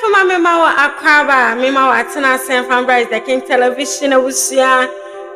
Medɔfo ma mema wo akwaaba, mema wo atena ase mfa mbra is the king television abusua.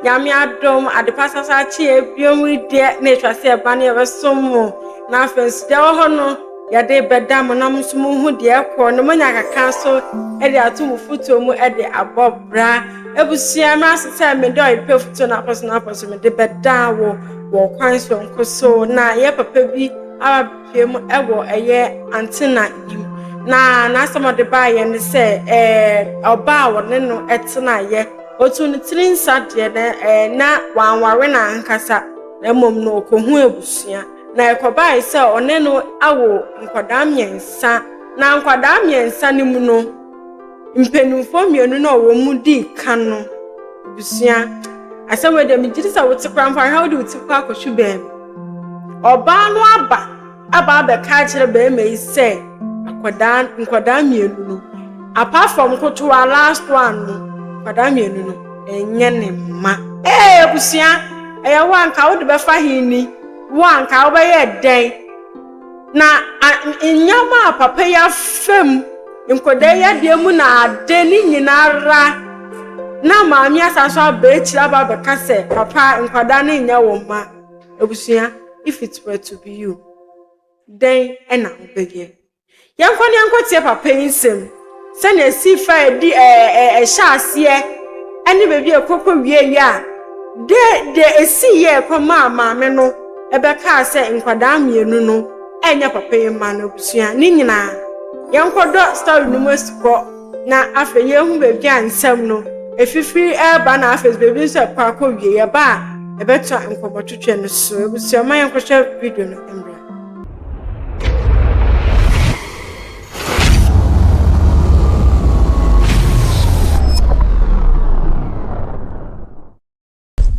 Nyame adom adepa sasa akye ebiom deɛ na etwa sɛ ɛba ne yɛbɛsom mo. Na afei nso deɛ ɛwɔ hɔ no yɛde bɛda mo na mo nso mohu deɛ ɛkɔ na moanya kakra nso de ato mo fotuo mu de abɔ bra. Abusua mmra so sɛ mede ɔyepɛ fotuo no apɔ so no apɔ so mede bɛda wo wɔ kwan soronko so na yɛ papa bi aba pue mu wɔ ɛyɛ antena yi mu na n'asɛm a ɔde baeɛ ne sɛ ɛɛ ɔbaa a wɔne no tenaeɛ otu ne tiri nsa deɛ na ɛɛ na wanware no ankasa na mmom no ɔkɔhu abusua na ɛkɔbaeɛ sɛ ɔne no awo nkwadaa mmiɛnsa na nkwadaa mmiɛnsa no mu no mpanimfoɔ mmienu no a wɔn mu dii kan no abusua asɛm wei deɛ megye di sɛ wote koraa mpo ahwɛ wode wo ti kɔ akɔhwe baabi Ɔbaa no aba aba abɛka akyerɛ barima yi sɛ akwadaa nkwadaa mmienu no apart from nkotoa last one no nkwadaa mmienu no ɛnyɛ ne mma. Ee abusua ɛyɛ wo anka wode bɛfa he ni wo anka wobɛyɛ dɛn na nneɛma a papa yi afa mu nkwadaa yi adeɛ mu na ade ne nyinara na maame asan so aba akyire aba abɛka sɛ papa nkwadaa no nyɛ wo mma. Abusua, if it were to be you, dɛn na wobɛyɛ? Yɛnkɔ na yɛnkɔtie papa yi nsɛm sɛnea ɛsii fa ɛdi ɛɛ ɛhyɛ aseɛ ɛne baabi a ɛkɔkɔ wieeɛ a de deɛ ɛsii yɛ ɛkɔmaa maame no ɛbɛkaa sɛ nkwadaa mmienu no ɛnyɛ papa yi mma no abusua ne nyinaa yɛnkɔdɔ story no mu asukɔ. Na afei yɛhu baabi a nsɛm no ɛfifiri ɛreba na afei baabi nso ɛkɔ akɔ wie yɛba a ɛbɛtoa nkɔmmɔtwetwe no so. Abusua ma yɛnkɔhwɛ video no mmra.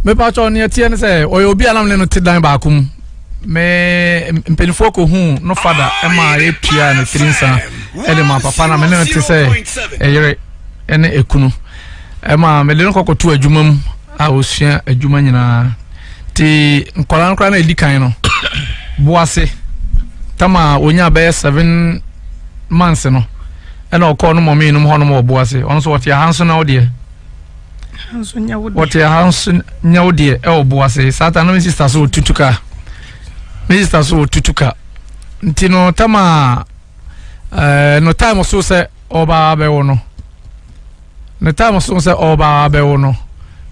Mepakyɛw, nea ɛteɛ ne sɛ ɔyɛ obi a na me ne no te dan baako mu. Me mpanimfoɔ kɔhuu no fada ma yɛtuaa ne tiri nsa de ma papa na me ne no te sɛ ɛyere ne ekunu. Ɛma mede no kɔkɔto adwuma mu a ɔsua adwuma nyinaa. Nti nkwadaa no koraa na ɛdi kan no boase tama ɔnya bɛyɛ 7 months no ɛna ɔkɔɔ no mɔmee nom hɔnom wɔ boase. Ɔno nso ɔte aha nso na ɔdeɛ Wɔte ha nso nyɛ wo deɛ ɛwɔ bo ase saa ta no me sister so wɔtutu ka me sister so wɔtutu ka nti no tama ɛɛ eh, no time so sɛ ɔba abɛwo no no time so sɛ ɔba abɛwo no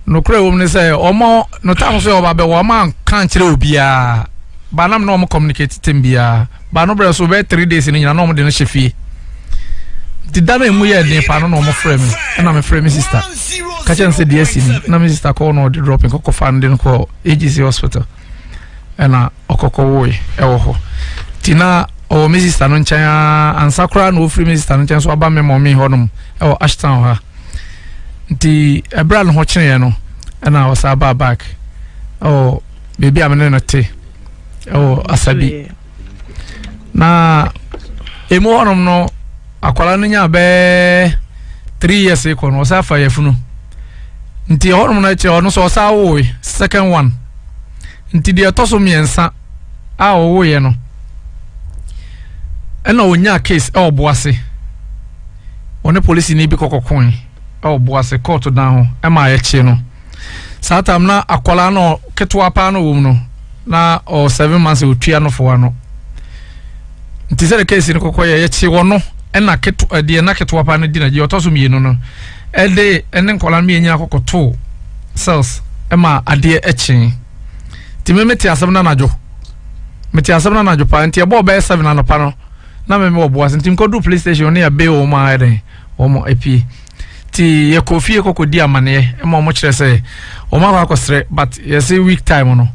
nokorɛ wɔ mu ne sɛ ɔmo no time so sɛ ɔba abɛwo ɔmo anka nkyerɛ obiara ba nam na ɔmo communicate tem biara Ba no berɛ so bɛyɛ 3 days no nyina na wɔde no hyɛ fie. Nti da no emu yɛɛ den paa no na wɔn frɛ me ɛna me frɛ me sister ka kyerɛ no sɛ deɛ asi ni na me sister kɔɔ na ɔde dropping kɔkɔ fa no de no kɔ AGC hospital ɛna ɔkɔkɔ woe ɛwɔ hɔ nti na ɔwɔ me sister no nkyɛn aa ansa koraa na ɔfiri me sister no nkyɛn so aba me mɔmi hɔnom ɛwɔ Ashtown ha nti ɛberɛ a ne ho kyeneeɛ no ɛna ɔsa baa back ɛwɔ baabi a me ne no te ɛwɔ Asabi na emu hɔnom no akwadaa no nya bɛɛ 3 years kɔ no ɔsan fa yafunu nti hɔnom no akyerɛ ɔno nso ɔsan woe second one nti deɛ ɛtɔ so mmiɛnsa a ɔwoeɛ no ɛna ɔnyaa case ɛwɔ Boase ɔne polisini bi kɔkɔkoe ɛwɔ Boase court dan ho ɛma ayɛkye no. Saa tam na akwadaa no ketewa paa no wɔ mu no na ɔwɔ 7 months otua no fo ano nti sɛ de case no kɔkɔ yɛ yɛkye wɔ no ɛna ketewa deɛ na ketewa paa no di na deɛ ɔtɔ so mmienu no ɛde ɛne nkwadaa no mmienu nyinaa kɔkɔ too cells ɛma adeɛ ɛkyee nti me mete asɛm no anadwo mete asɛm no anadwo paa nti ɛbɔɔ bɛyɛ 7 anɔpa no na me wɔ boase nti nkɔdu police station ne yɛbe wɔn a ɛdɛn wɔn apue. Nti yɛkɔɔ fie kɔkɔdi amaneɛ ma wɔn kyerɛ sɛ wɔn akɔ akɔsrɛ but yɛse week time no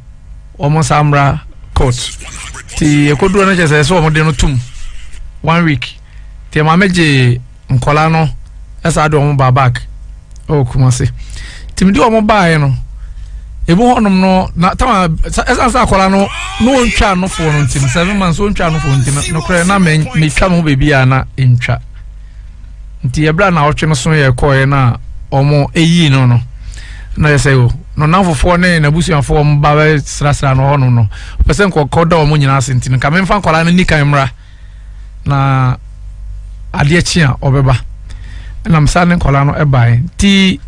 wɔn nsa mmra court. Nti yɛkɔduro no kyerɛ sɛ ɛsɛ wɔn de no tum one week. Nti maame gye nkɔla no ɛsaa de wɔn ba back ɛwɔ Kumasi. Nti mede wɔn baeɛ no ebi hɔnom no na tama ɛsan sɛ akɔla no na wɔntwa anofoɔ no nti no 7 months wɔntwa anofoɔ nti no nokorɛ na metwa me ho baabi a na ntwa. Nti ɛberɛ a naawɔtwe no so yɛ kɔɔeɛ no a wɔn ɛyii no no na yɛ sɛ o no namfofoɔ ne n'abusuafoɔ wɔn ba bɛsrasra no hɔ no no ɔpɛ sɛ nkɔkɔ da wɔn nyinaa ase nti no nka memfa nkwadaa no ni kan mmra na adeɛ kye a ɔbɛba. Ɛna mesan ne nkwadaa no baeɛ. Nti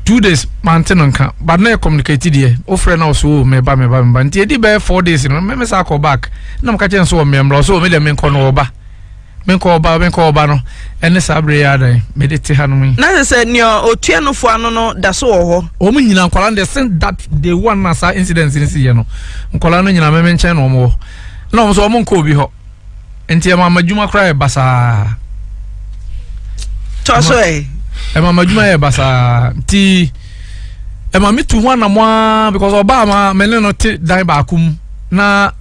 2 days mante no nka, but na yɛ communicate deɛ, wofrɛ na ɔso o meba, meba, meba. Nti ɛdi bɛyɛ 4 days no, me sa akɔ back na meka kyerɛ no sɛ ɔmmɛ mmra. Ɔso o, me deɛ menkɔ no ɔba, menkɔ ɔba, menkɔ ɔba no. Ɛne saa berɛ yi adan mede te hanom yi. Na sɛ nea otua no fo ano no da so wɔ hɔ? Wɔn nyinaa, nkwadaa no deɛ, since that day one na saa incident no si yɛ no, nkwadaa no nyinaa mɛmɛ nkyɛn na wɔn wɔ, na wɔn nso wɔn nkɔ obi hɔ, nti ɛma ama adwuma koraa yɛ basaa. Tɔ so ɛ. Ɛma ama adwuma yɛ basaa, nti ɛma mi tu ho anamɔ aa because ɔbaa ma me ne no te dan baako mu na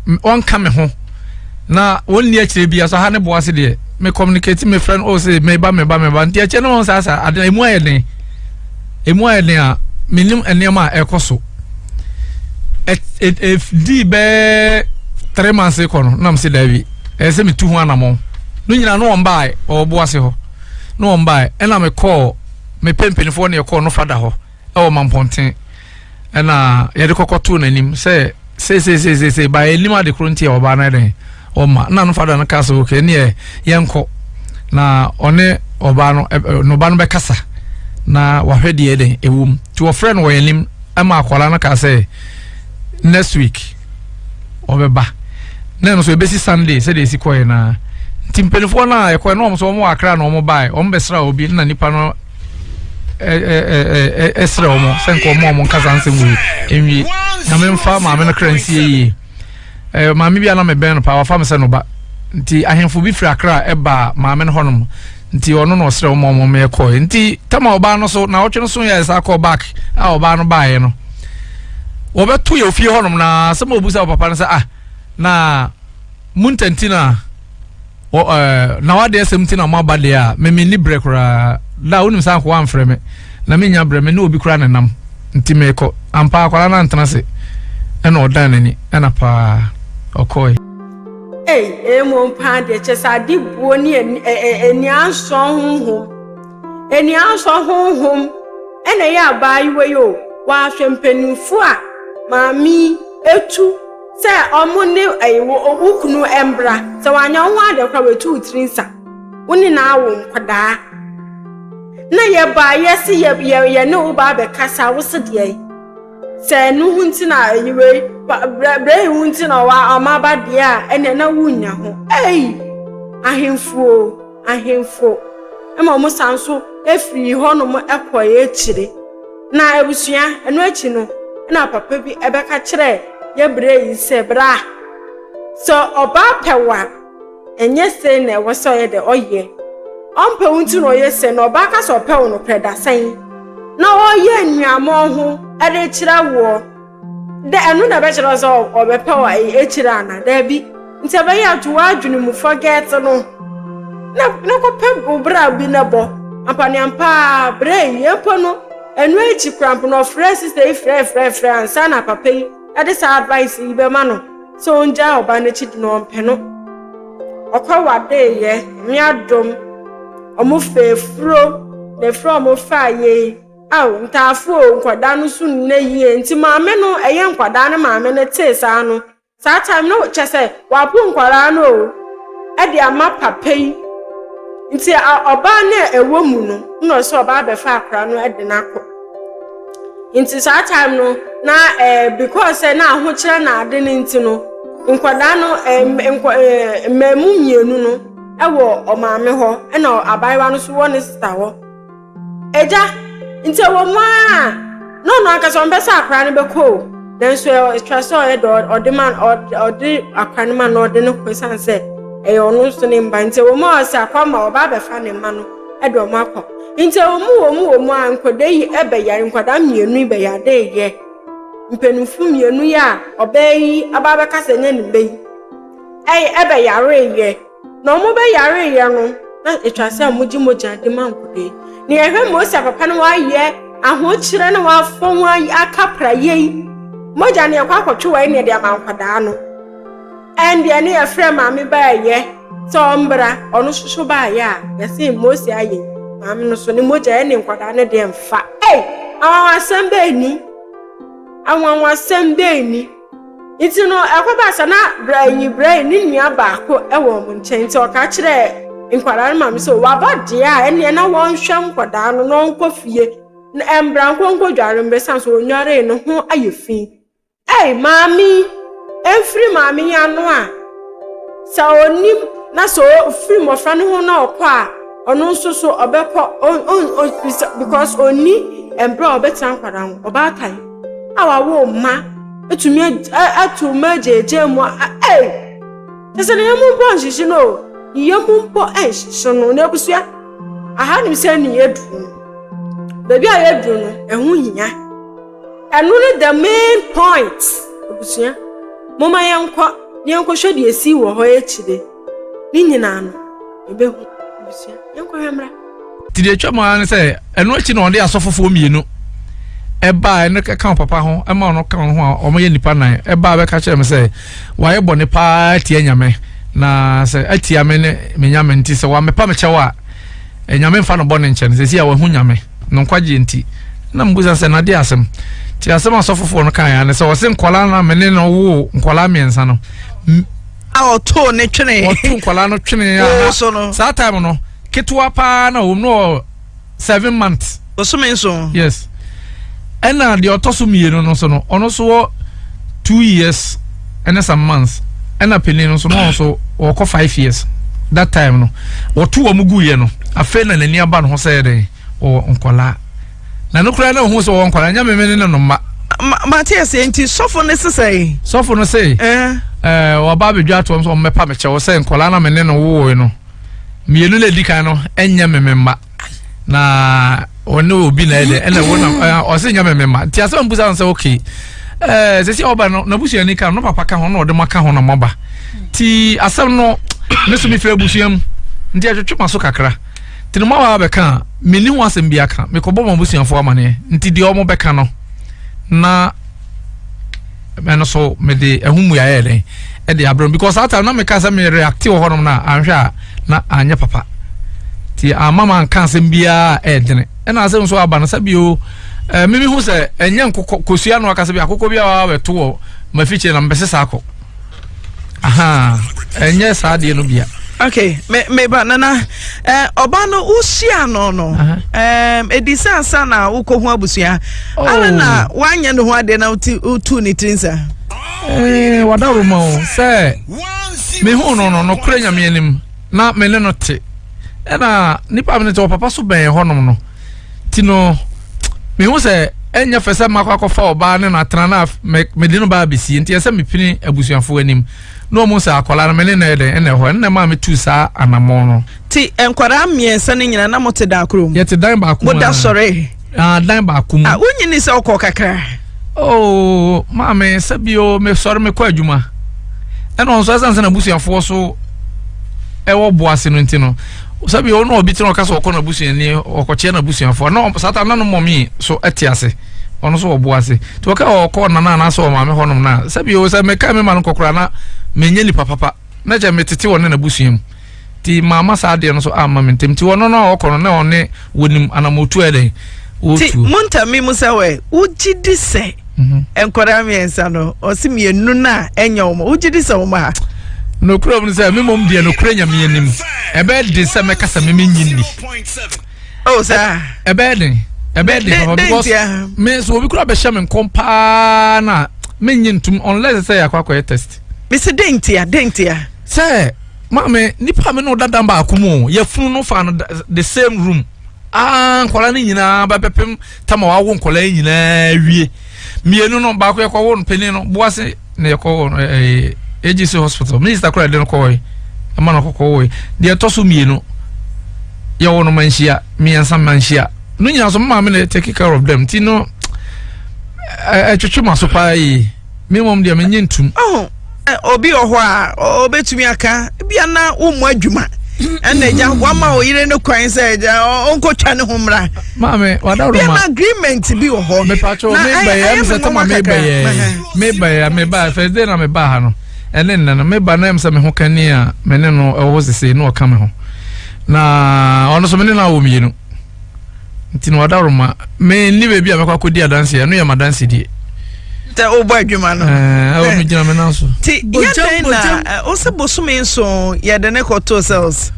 ɔnka me ho na wɔn nni akyire bi aso ha ne boa se deɛ me communicate me friend o se meba, meba, meba. Nti akyire no wɔn saa saa ade emu ayɛ den, emu ayɛ den a menim nneɛma a ɛkɔ so. Ɛ ɛ bɛɛ 3 months kɔ no, nam se daabi, ɛyɛ sɛ metu ho anamɔ no nyinaa no. Wɔn baa ɔwɔ boase hɔ na wɔn baa, ɛna mekɔɔ mepɛ mpanimfoɔ ne yɛkɔɔ no fada hɔ ɛwɔ Mampɔnten, ɛna yɛde kɔkɔ too n'anim sɛ seeseeseesei ba anim ade koro nti a ɔbaa no ɛdɛn ɔma na no fada no ka sɛ okay, ne yɛ yɛnkɔ na ɔne ɔbaa no ɛ no ɔbaa no bɛkasa na wahwɛ deɛ ɛdɛn ɛwɔ mu. Nti wɔfrɛ no wɔ yɛn anim ɛma akwadaa no ka sɛ next week ɔbɛba, na ɛno nso ebesi Sunday sɛdeɛ esi kɔɛ na. Nti mpanimfoɔ no a yɛkɔɛ no, wɔn nso wɔn wɔ Akra na wɔn baeɛ, wɔn bɛsra obi na nipa no ɛ ɛ ɛ ɛsrɛ wɔn sɛ nka wɔn a wɔn nkasa nsɛm wei nwie, Nyame mfa maame no kra nsie yie. Maame bi a na mebɛn no paa, wafa me sɛ no ba, nti ahemfo bi firi Akra ɛba maame no hɔnom, nti ɔno na ɔsrɛ wɔn a wɔn yɛ kɔɛ. Nti tama ɔbaa no so na ɔtwe no so yɛ saa kɔ back a ɔbaa no baeɛ no, wɔbɛto yɛ ofie hɔnom na asɛm a obusa papa no sɛ, ah, na mu ntɛnti na wɔ na wade asɛm ti na mo aba deɛ a mɛmi ni brɛ koraa da wonim sɛ anko wamfrɛ me na menya brɛ me ne obi koraa nenam, nti mekɔ ampa. Akwadaa no antena se, ɛna ɔdan n'ani ɛna paa ɔkɔe. Ei, emu paa deɛ, kyɛ sɛ ade buo ne aniansɔ honhom, aniansɔ honhom ɛna ɛyɛ abaayewa yi o. Wahwɛ mpanimfo a maame yi etu sɛ ɔmo ne ɛyi wo kunu mbra sɛ wanya wo ho ade koraa, wetu wo tiri nsa wo ne na awo nkwadaa na yɛbaa yɛsi yɛ yɛ yɛ ne wo ba abɛkasa, wo se deɛ sɛ ɛno ho nti na ɛyi wei brɛ brɛ yi ho nti na ɔwa ɔmo aba deɛ a ɛnna na wunya ho. Ei, ahemfo, ahemfo ɛma ɔmo san so efiri hɔnom ɛkɔ akyire. Na abusua, ɛno akyi no, ɛna papa bi ɛbɛka kyerɛ yɛbrɛ yi sɛ bra sɛ ɔbaa pɛ wa ɛnyɛ sei na ɛwɔ sɛ ɔyɛ dɛ ɔyɛ ɔmpɛ wo nti na ɔyɛ sɛ na ɔbaa ka sɛ ɔpɛ wo no pɛ da sɛn na ɔyɛ nnuamɔ ho ɛde kyerɛ woɔ dɛ ɛno na ɛbɛkyerɛ sɛ ɔbɛpɛ wɔ akyire ana daabi. Nti ɛbɛyɛ ato w'adwene mu, forget no na kɔpɛ wo bra bi na bɔ ampaneampa a berɛ yi mpo no. Ɛno akyi kora mpo na ɔfrɛ sister yi, frɛ frɛ frɛ ansa na papa yi ɛde saa advice yi bɛma no sɛ ɔngyaa ɔbaa n'akyi de na ɔmpɛ no. Ɔkɔ wadeeyɛ me adom ɔmo fɛ efuro na efuro ɔmo fa yie aw ntaafo o, nkwadaa no so nna yie. Nti maame no ɛyɛ nkwadaa no maame no tee saa no, saa time no kyɛ sɛ wapo nkwadaa no o ɛde ama papa yi. Nti ɔbaa no a ɛwɔ mu no na ɔsɛ ɔbaa bɛfa akwadaa no ɛde n'akɔ. Nti saa time no na because sɛ na ahokyerɛ na ade no nti no, nkwadaa no nkɔ mmaamu mmienu no ɛwɔ ɔmaame hɔ, ɛna abaayewa no nso wɔ ne sister hɔ agya. Nti ɛwɔ mu a na ɔno ankasa ɔmpɛ sɛ akwadaa no bɛkɔ o, nanso ɛtwa sɛ ɔyɛ dɛ ɔde ma ɔde akwadaa no ma na ɔde no kɔ, ɛsiane sɛ ɛyɛ ɔno nso ne mba. Nti ɛwɔ mu a ɔsɛ akɔ ama ɔba abɛfa ne mma no ɛde ɔmo akɔ. Nti ɛwɔ mu wɔ mu wɔ mu a nkwadaa yi ɛbɛyare, nkwadaa mmienu yi bɛyare yɛ mpanimfo mmienu yi a ɔbaa yi aba abɛka sɛ nyɛ ne mba yi ɛyɛ ɛbɛyare yɛ na ɔmo bɛyare yɛ no, na etwa sɛ ɔmo gye mogya de ma nkwadaa yi. Na yɛhwɛ Mose papa no wayɛ ahokyerɛ na wafɔ ho aka praeɛ yi mogya no yɛkɔ akɔtwe wɔ ne de ama nkwadaa no. Ɛndeɛ ne yɛfrɛ maame baayɛ sɛ ɔmbra, ɔno soso baayɛ a yɛse Mose ayɛ maame no so ne mogya ɛne nkwadaa no deɛ mfa. Ei, anwanwasɛm bɛɛ ni, anwanwasɛm bɛɛ ni. Nti no ɛkɔbaa sɛ na Branyi Brai ne nua baako wɔ wɔn nkyɛn nti ɔka kyerɛɛ nkwadaa no maame sɛ waba deɛ a ɛneɛ na wɔnhwɛ nkwadaa no na ɔnkɔ fie na ɛmbra nkɔ nkɔdware mbra ɛsiane sɛ ɔnwaree no ho ayɛ fi. Ei maame yi, ɛmfiri maame yi ano a sɛ ɔnim na sɛ ɔfiri mmɔfra no ho na ɔkɔ a ɔno nso so ɔbɛkɔ because ɔnni mmerɛ a ɔbɛtena nkwadaa ho. Ɔbaatan a wawo mma atumi ato mma agyaagyaa mu a ei kyɛ sɛ ne yam mpo nhyehye no o, ne yam mpo nhyehye no. Na abusua aha nim sɛ ne yɛduru no, baabi a yɛduru no ɛho hia. Ɛno ne the main point. Abusua, momma yɛnkɔ na yɛnkɔhwɛ deɛ ɛsii wɔ hɔ akyire. Ne nyinaa no, yɛbɛhu. Abusua, yɛnkɔhwɛ mmra. Nti deɛ atwa mu ara ne sɛ ɛno akyi na ɔde asɔfofoɔ mmienu ɛbaa ɛno ka papa ho ɛma ɔno ka ho a wɔyɛ nnipa nan ɛbaa bɛka kyerɛ me sɛ wayɛ bɔne paa atia Nyame na sɛ atia me ne me Nyame nti sɛ wamepa me kyɛw a Nyame mfa no bɔne nkyɛ no sɛsi a wahu Nyame no nkwagyeɛ nti. Na mebisa sɛ, na deɛ asɛm? Nti asɛm a asɔfofoɔ no kaeɛ ara ne sɛ, ɔse nkwadaa no a me ne no woo nkwadaa mmiɛnsa no, A ɔtoo ne twene. Ɔto nkwadaa no twene a Woo so no. Saa time no, ketewa paa na ɔwɔ mu, na ɔwɔ 7 months. Bosome nson. Yes. Ɛna deɛ ɔtɔ so mmienu no nso no, ɔno nso wɔ 2 years ɛne some months. Ɛna panin no nso no, ɔno nso ɔkɔ 5 years. That time no, wɔto wɔn guiɛ no, afei na n'ani aba ne ho sɛ ɛdɛn, ɔwɔ nkwadaa. Na no koraa na ohun sɛ ɔwɔ nkwadaa, nyɛ meme ne ne no mma. Mate aseɛ, nti sɔfo no se sɛn? Sɔfo no se, ɛɛ ɔba abɛdwa ato wɔn sɛ wɔmmɛpa me kyɛw sɛ nkwadaa na me ne no wowoe no, mmienu na edi kan no nyɛ me mma. Na ɔne obi na ɛdɛ ɛna ɛwɔ na ɔse nyɛ me mma. Nti asɛm mbusa no sɛ okay, ɛɛ sɛsi ɔba no n'abusuani ka no, papa ka ho na ɔde mo aka ho na moaba. Nti asɛm no me so mefiri abusua mu nti ɛtwetwe ma so kakra. Nti no moaba abɛka a menni ho asɛm bi aka, mekɔbɔ m'abusuafoɔ amaneɛ nti deɛ ɔmo bɛka no na ɛno so mede ɛho mmuaeɛ yɛ dɛn ɛde abrɛ mu because saa time na meka sɛ me react wɔ hɔnom na anhwɛ a na anyɛ papa nti ama ma nka asɛm biara ɛɛdene ɛna asɛm nso aba no sɛ bio ɛɛ mimi hu sɛ ɛnyɛ nkokɔ kosua no akasa bi akokɔ bi a wabɛto wɔ mafikyire na mbɛsesa akɔ. Ahaa, ɛnyɛ saa adeɛ no bia. Okay, me me ba nana eh ɔba no wohyia no no. Eh edi sɛ ansa na wokɔ ho abusua. Oh. Ara na wanyɛ ne ho adeɛ na wotu wotu ne tiri nsa. Eh wadaworo ma o sɛ me hu no no nokorɛ Nyame anim na me ne no te. Ɛna nipa me ne te wɔ papa so bɛn hɔnom no. Ti no mehu sɛ ɛnyɛ fɛ sɛ makɔ akɔfa ɔbaa ne no atena na mede no baa bɛsie nti ɛsɛ mepini abusuafoɔ anim na ɔmu sɛ akwadaa no me ne no yɛ dɛn ɛna ɛhɔ ɛna ɛmaa metuu saa anammɔn no. Ti nkwadaa mmiɛnsa no nyinaa na mote dan koro mu? Yɛte dan baako mu. Moda sɔre? Ah, dan baako mu. Ah, wonyini sɛ wokɔ kakra? Oh, maame sɛ bio mesɔre mekɔ adwuma ɛna ɔnso ɛsiane sɛ n'abusuafoɔ so ɛwɔ boase no nti no sɛbi ɔno obi tena ɔka sɛ ɔkɔ n'abusuani ɔkɔkyea n'abusuafoɔ na saa ta na no mɔmi so ɛte ase ɔno so ɔbo ase nti ɔka ɔkɔ nana anaasɛ ɔmaame hɔnom na sɛbi o sɛ meka me ma no kɔkora na menyɛ nipa papa na kyɛ metete wɔ ne n'abusua mu nti maama saa adeɛ no so amma me ntɛm nti ɔno no a ɔkɔ no na ɔne wɔnim anamotu ɛdɛn wɔtuo. Ti montami mu sɛ wɛ wogye di sɛ Mhm. Nkwadaa mmiɛnsa no, ɔsi mmienu no a ɛnyɛ wɔn. Wogye di sɛ wɔn a? Nokorɛ mu no sɛ, me mmom deɛ nokorɛ Nyame anim, ɛbɛyɛ den sɛ mɛka sɛ me menyi nni. Oh, saa. Ɛbɛyɛ den. Ɛbɛyɛ den papa because me so obi kura bɛhyɛ me nkɔm paa na menye ntum unless sɛ yɛakɔ akɔyɛ test. Mesi den ntia, den ntia. Sɛ maame nipa me no dada baako mu yɛfunu no fa no the same room. Ah, nkwadaa no nyinaa bɛbɛpem tama wawo nkwadaa yi nyinaa wie. Mmienu no, baako yɛkɔwo no panin no, Boase na yɛkɔwo no ɛɛ AGC hospital. Minister koraa de no kɔɔe, ɛma no kɔkɔwoe. Deɛ ɛtɔ so mmienu, yɛwɔ no manhyia, mmiɛnsa manhyia. No nyinaa so, maame na take care of them. Ti no, ɛtwetwe ma so paa yi. Me mmom deɛ menye ntum. Oh, obi wɔ hɔ a ɔbɛtumi aka bia na wommɔ adwuma ɛna agya wama wo yere no kwan sɛ agya ɔnkɔtwa ne ho mmra. Maame wadaworo ma. Bia na agreement bi wɔ hɔ. Mepatwo mebɛyɛ ɛm sɛ tama mebɛyɛ mebɛyɛ meba first day na meba ha no ɛne nnɛ no meba na ɛm sɛ me ho kani a me ne no ɛwɔ hɔ sese na ɔka me ho na ɔno so me ne no awɔ mmienu. Nti no ɔdaworo ma menni baabi a mɛkɔ akɔdi adanseɛ, ɛno yɛ m'adansedie. Sɛ wobɔ adwuma no. Ɛwɔ mi gyina mi nan so. Ti yɛ dɛn na wosɛ bosome nson yɛde ne kɔto cells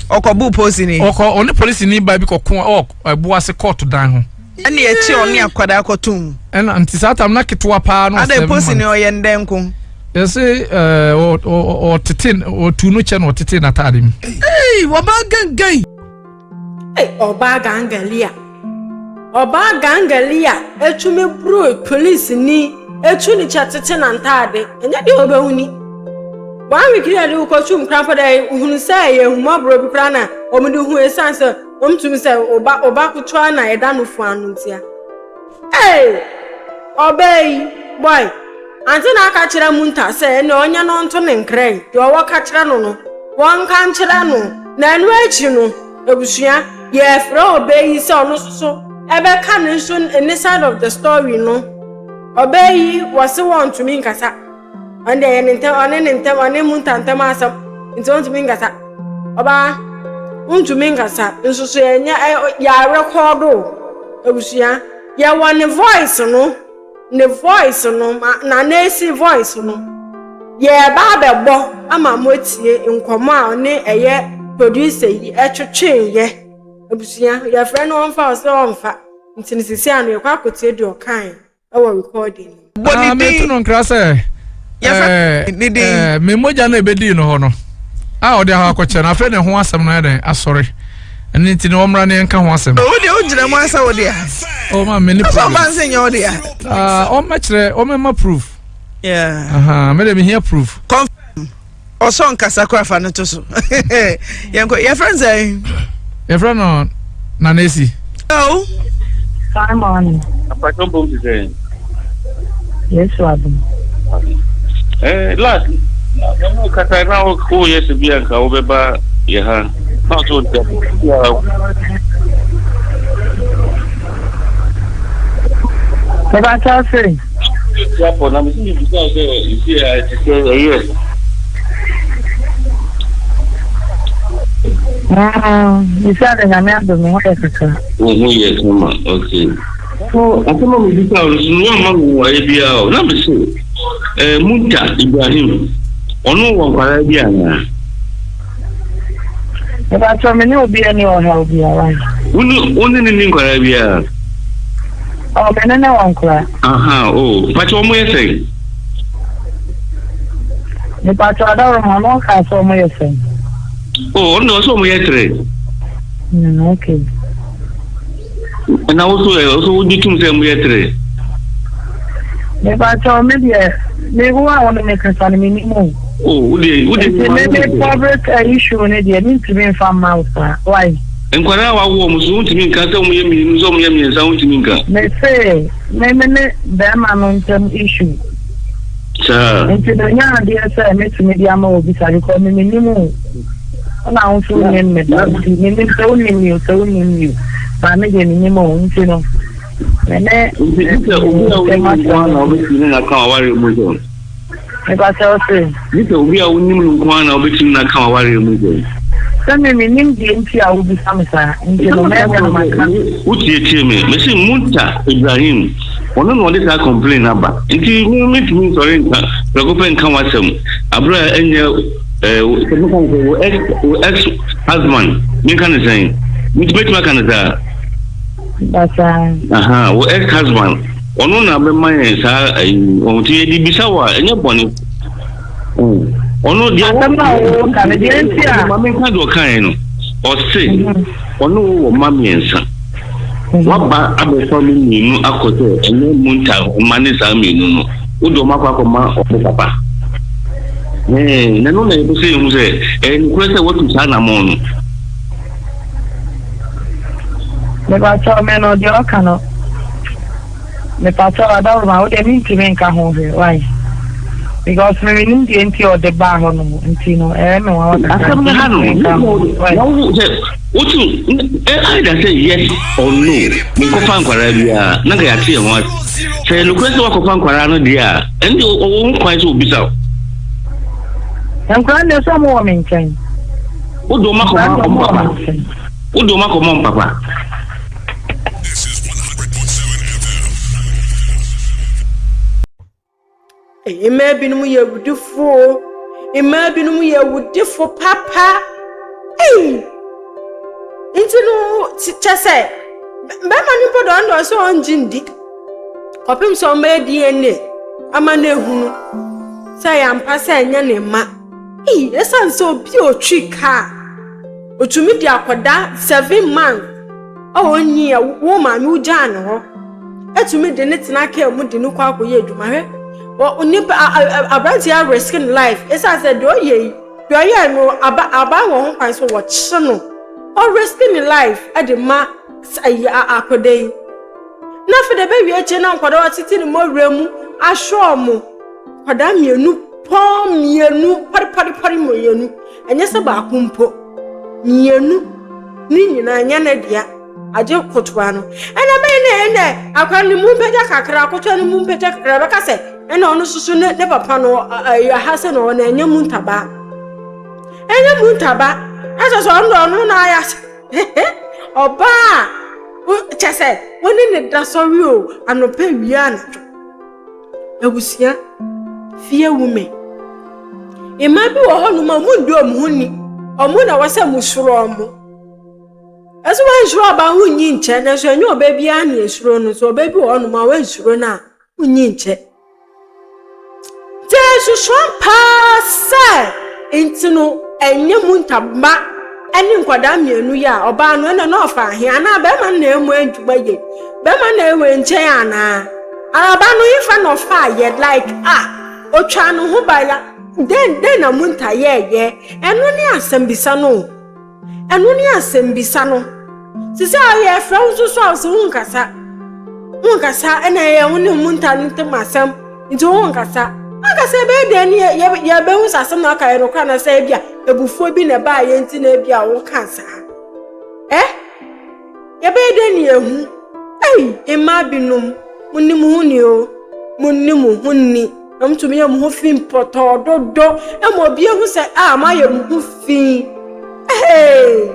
ɔkɔbu polisini. Ɔkɔ ɔne polisini ba bi kɔko ɛwɔ ɛboase kɔɔto dan ho. Ɛna yɛkye ɔne akwadaa kɔto mu. Ɛna nti saa tam na ketewa paa na ɔsɛ. Adɛ polisini ɔyɛ ndɛn ko. Yɛse ɛɛ ɔtete ɔtu no kyɛ na ɔtete n'ataade mu. Ee wɔbaa gɛngɛn. Ei, ɔbaa gangali a. Ɔbaa gangali a etumi boro polisini etu ne kyɛ tete n'ataade. Ɛnyɛ deɛ wobɛhu ni. One week ni yɛde wokɔtum koraa mpo dɛ hunu sɛ ɛyɛ ahummɔborɔ bi koraa na wɔde hu esiane sɛ wɔtumi sɛ ɔba ɔba ketewa na ɛda no fua no ntia. Ei! Ɔbaa yi, boy, ante na aka kyerɛ Munta sɛ ɛnna ɔnyɛ no nto ne nkrɛn, deɛ ɔwɔ ka kyerɛ no no, wɔnka nkyerɛ no. Na ɛno akyi no, abusua, yɛrefrɛ ɔbaa yi sɛ ɔno nso so ɛbɛka ne nso ne side of the story no. Ɔbaa yi, wɔse wɔntumi nkasa. Ɔno deɛ ɛyɛ ne ntɛm, ɔne ne ntɛm, ɔne Munta ntɛm asɛm, nti ɔntumi nkasa. Ɔbaa, wontumi nkasa, nso so yɛnyɛ, yɛarekɔdo. Abusua, yɛwɔ ne voice no, ne voice no, Nana voice no. Yɛreba abɛbɔ ama moatie nkɔmmɔ a ɔne ɛyɛ producer yi ɛtwetweeɛ. Abusua, yɛfrɛ no ɔmfa ɔsɛ ɔmfa. Nti no sisi ano yɛkɔ akɔtie deɛ ɔkae ɛwɔ recording no. Bɔ ne Ah, din. meto no nkra sɛ Yɛfrɛ eh, ne din. eh, me mogya no a ɛbɛdii no hɔ no a ɔde ahɔ akɔkyɛ no afei ne ho asɛm no ayɛ dɛn asɔre ɛno nti no ɔmmra ne yɛnka ho asɛm. Wo deɛ wogyina mu asɛ wo dea. Oh, ma me ne Asɛ problem. ɔba nse nyɛ wo dea. Ah, ɔmmɛkyerɛ ɔmmɛma proof. Yeah. Aha, me deɛ mehia proof. Confirm. Ɔsɔ nkasa kora fa no to so. Yɛnkɔ yɛfrɛ no sɛn? Yɛfrɛ no Nanesi. Hello. Fine morning. Apatwa mpom te sɛn? Yesu adom. Eh, last, na mo kasa na wo yɛ sɛ bi anka wobɛba yɛ ha. Na ɔsɛ ɔnti Mebakyɛ se. Apɔ na mesi mi bisa sɛ nsi a ɛte sɛ ɛyɛ. Mesi ade nyame adom me ho yɛ kakra. Wo ho yɛ kama, okay. So asɛm a mebisa wo no so no woamma me mmuaeɛ biara o. Na mese eh, Munta Ibrahim, ɔno wɔ nkwadaa bi anaa? Mepakyɛ me ne obi ani ɔhaw biara. Wo ne wo ne ne ni nkwadaa biara? Ɔ me ne ne wɔ nkwadaa. Aha o, oh. pakyɛ wɔn yɛ sɛn? Mepakyɛ ɔdaworo ma ɔno ɔkaa sɛ wɔn yɛ sɛn? O oh, ɔno na ɔsɛ wɔn yɛ tere. Mm, okay. Na wo so ɛ, wo so wogye tom sɛ moyɛ tere? Mepakyɛw, me deɛ, me wo a wo ne me kasa no, mennim o. Oh, wo deɛ, wo deɛ. Nti me me public eh, issue no deɛ, mentumi nfa mma wo saa. Why? Nkwadaa a wawo wɔn so, wontumi nka sɛ wɔyɛ mmienu, sɛ wɔyɛ mmiɛnsa, wontumi nka. Me se, me me ne bɛrima no ntam issue. Saa. Nti menya adeɛ sɛ mɛtumi de ama obi saa because me mennim o. Ɛna wo nso wonim me da nti menim sɛ wonim me o sɛ wonim me o ba me deɛ menim o nti no me ne Nti gye sɛ obi a wonim no nko ara na wobɛtumi ne no aka w'awareɛ mu nsɛm. Mepa kyɛw se. Gye sɛ obi a wonim no nko ara na wobɛtumi no aka w'awareɛ mu nsɛm. Sɛ me menim deɛ nti a wobisa me saa nti no mɛyɛ na maka. Wotietie me mese Munta Ibrahim ɔno na ɔde saa complain no aba nti me mentumi nsɔre nka prɛko pɛ nka w'asɛm aberɛ a ɛnyɛ Eh, sɛ meka no sɛ wo ex wo ex husband menka no sɛn mɛtumi aka no saa Basaa. Aha, wo ex husband ɔno na bɛma yɛn saa ayi ɔho nti yɛde bisa wo a ɛnyɛ bɔne ɔno deɛ Asɛm a wɔka no deɛ nti a. Ma menka deɛ ɔkaeɛ no ɔse ɔne wo wɔ mma mmiɛnsa Waba abɛfa mo mmienu akɔ sɛ ɛnyɛ Munta mma ne saa mmienu no, wode wɔn akɔ akɔma wɔn papa. Ɛɛ, na ɛno na yɛpɛ sɛ yɛhu sɛ ɛyɛ nokorɛ sɛ woatu saa anammɔn no. Mepakyɛw me no deɛ ɔka no mepakyɛw adawoma wo deɛ mentumi nka ho hwee why because me menim deɛ nti ɔde baa hɔ nom nti no ɛyɛ me nwanwa kakra Asɛm no ha no, nti mentumi nka ho why. na wo sɛ Wotu either sɛ yes or no menkɔfa nkwadaa biara na nka yɛate yɛn ho ase. Sɛ ɛyɛ nokorɛ sɛ woakɔfa nkwadaa no deɛ a, ɛnde ɔwɔ ho kwan sɛ ɔbisa wo. Nkwadaa no deɛ sɛ wɔn wɔ me nkyɛn. Wode wɔn akɔma wɔn papa. Wode wɔn akɔma wɔn papa. Mmaa binom yɛ awudifo o. Mmaa binom yɛ awudifo papa. Ei! Nti no, kyɛ sɛ bɛrima no mpo deɛ ɔno deɛ ɔsɛ ɔngye ndi. Kɔpem sɛ ɔmmɛyɛ DNA ama no ehunu sɛ ɛyɛ ampa sɛ ɛnyɛ ne mma. Ei, ɛsiane sɛ obi a ɔtwi kaa, ɔtumi de akɔda 7 months a ɔnyi a wo maame wogyaa ne hɔ. Ɛtumi de ne tena kaa mu de no kɔ akɔyɛ adwuma. Hwɛ, wɔ nipa aberanteɛ a risk ne life ɛsiane sɛ deɛ ɔyɛ yi, deɛ ɔyɛ no aba aban wɔ ho kwan so wɔkye no. Ɔrisk ne life ɛde ma ayi akɔda yi. Na afei de bɛwie akyire na nkwadaa watete ne mmɔwerɛ mu ahwɛ ɔmo. Nkwadaa mmienu pɔn mmienu pɔrepɔrepɔre mmienu. Ɛnyɛ sɛ baako mpo. Mmienu ne nyinaa nyɛ ne dea. Agye kotoa no. Ɛna bɛyɛ ne ɛnɛ akwadaa no mu mpagya kakra, akotoa no mu mpagya kakra bɛka sɛ ɛna ɔno nso so ne ne papa no ɛyɛ ha sɛ na ɔno ɛnyɛ mu ntaba. Ɛnyɛ mu ntaba. Ɛsɛ sɛ ɔno ɔno na ayɛ ase. Ɔbaa a kyɛ sɛ wo ne ne da sɔre o anɔpa wia anadwo. Abusua fie women. Mmaa bi wɔ hɔnom a wɔndi wɔn ho ni. Wɔn na wɔsɛ mo soro wɔn. Ɛsɛ wɔnsuro ɔbaa ho nyi nkyɛ nanso ɛnyɛ ɔbaa biara na esuro no. So ɔbaa bi wɔ hɔnom a wɔnsuro no a wonyi nkyɛ. Nti ɛsosoa paa sɛ nti no ɛnyɛ mu ntaba ɛne nkwadaa mmienu yi a ɔbaa no ɛna na ɔfa ahe anaa bɛrima no na ɛmu adwuma yie. Bɛrima na ɛwɔ nkyɛn anaa? Ɔbaa no yifa na ɔfa yɛ like ah otwa ne ho ba ya den den na mu nta yɛɛyɛ. Ɛno ne asɛmbisa no. Ɛno ne asɛmbisa no. Sisi a yɛfrɛ wo nso so a sɛ wonkasa. Wonkasa ɛna ɛyɛ wo ne mu nta no ntam asɛm nti wonkasa. Ankasa ɛbɛyɛ dɛn ne yɛbɛhu sɛ asɛm na aka yɛ nokorɛ anaa sɛ ebi a ebufuo bi na ɛbaa yɛn nti na ebi a woka saa. Ɛ? Yɛbɛyɛ dɛn ne yɛhu? Ei, mmaa binom, munni mo ho ni o. Munni mo ho ni. Na motumi yɛ mo ho fi mpɔtɔɔ dodo. Ɛma obi ehu sɛ a moayɛ mo ho fi. Hey!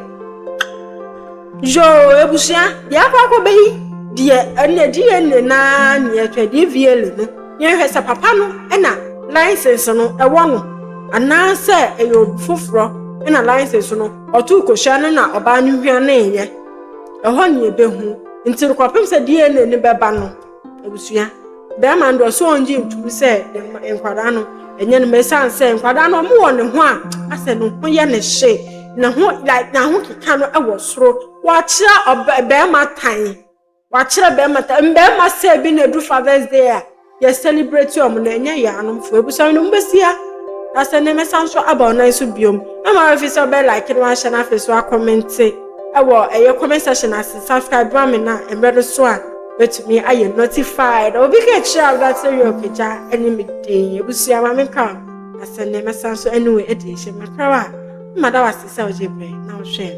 Yoo, ebusua, deɛ akɔ akɔbɛyi deɛ ɛnna DNA naa ne yɛhwɛ DVLA no. Yɛhwɛ sɛ papa no ɛna license no ɛwɔ no anaasɛ ɛyɛ obi foforɔ ɛna license no ɔtoo kosua no na ɔbaa no hwaneeɛ. Ɛhɔ ne yɛbɛhu. Nti no kɔpem sɛ DNA no bɛba no, abusua, bɛrima no deɛ ɔsɛ ɔngye ntum sɛ nkwadaa no ɛnyɛ no ma ɛsiane sɛ nkwadaa no ɔmo wɔ ne ho a asɛ ne ho yɛ ne hye ne ho like n'aho keka no ɛwɔ soro. Wakyerɛ ɔbɛ bɛrima tan. Wakyerɛ bɛrima tan. Mbɛrima sɛ bi na edu Father's Day a yɛ celebrate ɔmo no ɛnyɛ yɛ anomfo. Ebusua no mo besia na sɛ ne mɛsa nso aba ɔnan so biom. Ɛma afi sɛ ɔbɛ like no ahyɛ no afei so acomment ɛwɔ ɛyɛ comment section ase, subscribe ma me na mmerɛ no so a bɛtumi ayɛ notified. Obi ka akyerɛ a wode sɛ yɛ ɔkagya ɛne me den. Ebusua ma menka na sɛ ne mɛsa nso ɛne wo adi ahyɛ makraw a mma da wase sɛ wogye berɛ na wohwɛ.